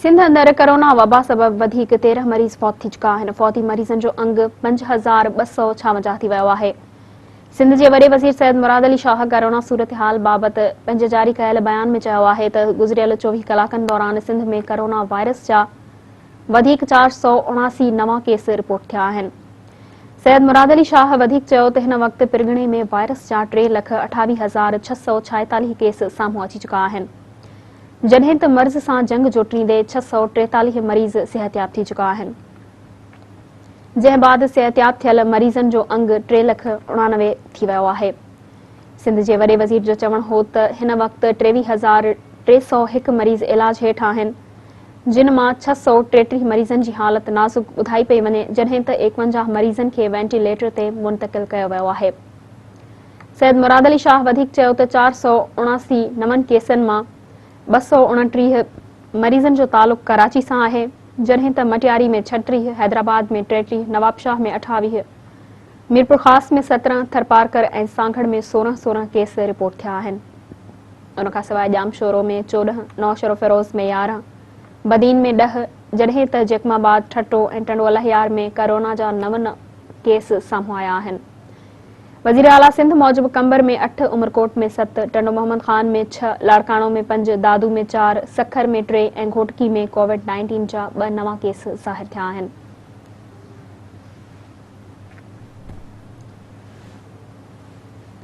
سنڌ اندر ڪرونا وبا سبب وڌيڪ 13 مريض فوت ٿي چڪا آهن، فوتي مريضن جو انگ 5256 ٿي ويو آهي. سنڌ جي وڏي وزير سيد مراد علي شاهه ڪرونا صورتحال بابت پنهنجي جاري ڪيل بيان ۾ چيو آهي ته گذريل 24 ڪلاڪن دوران سنڌ ۾ ڪرونا وائرس جا وڌيڪ 479 نوان ڪيس رپورٽ ٿيا آهن. سيد مراد علي شاهه وڌيڪ چيو ته هن وقت پرڳڻي ۾ وائرس جا 3,28,646 ڪيس سامهون اچي چڪا آهن. جڏهن ته مرض سان جنگ جوٽيندي 643 مريض صحتياب ٿي چڪا آهن، جنهن بعد صحتياب ٿيل مريضن جو انگ 3 لک 89 ٿي ويو آهي. سنڌ جي وڏي وزير جو چوڻ هو ته هن وقت 23,301 مريض علاج هيٺ آهن، جن مان 633 مريضن جي حالت نازڪ ٻڌائي پئي وڃي، جڏهن ته 51 مريضن کي وينٽيليٽر تي منتقل ڪيو ويو آهي. سيد مراد علي شاهه وڌيڪ چيو ته 479 نون ڪيسن مان 229 مريضن جو تعلق ڪراچي سان آهي، جڏهن ته مٽياري ۾ 36، حيدرآباد ۾ 33، نوابشاهه ۾ 28، ميرپورخاص ۾ 17، ٿرپارڪر ۽ سانگهڙ ۾ 16 16 ڪيس رپورٽ ٿيا آهن. ان کانسواء ڄامشورو ۾ 14، نوشهروفيروز ۾ 11، بدين ۾ 10، جڏهن ته جيڪب آباد، ٺٽو ۽ ٽنڊو الهيار ۾ ڪرونا جا نون ڪيس سامهون آيا آهن. وزيراعليٰ سنڌ موجب قمبر ۾ اٺ، عمرڪوٽ ۾ ست، ٽنڊو محمد خان ۾ ڇهه، لاڙڪاڻو ۾ پنج، دادو ۾ چار، سکر ۾ ٽي ۽ گهوٽڪي ۾ ڪووڊ 19 جا ٻه نوان ڪيس ظاهر ٿيا آهن.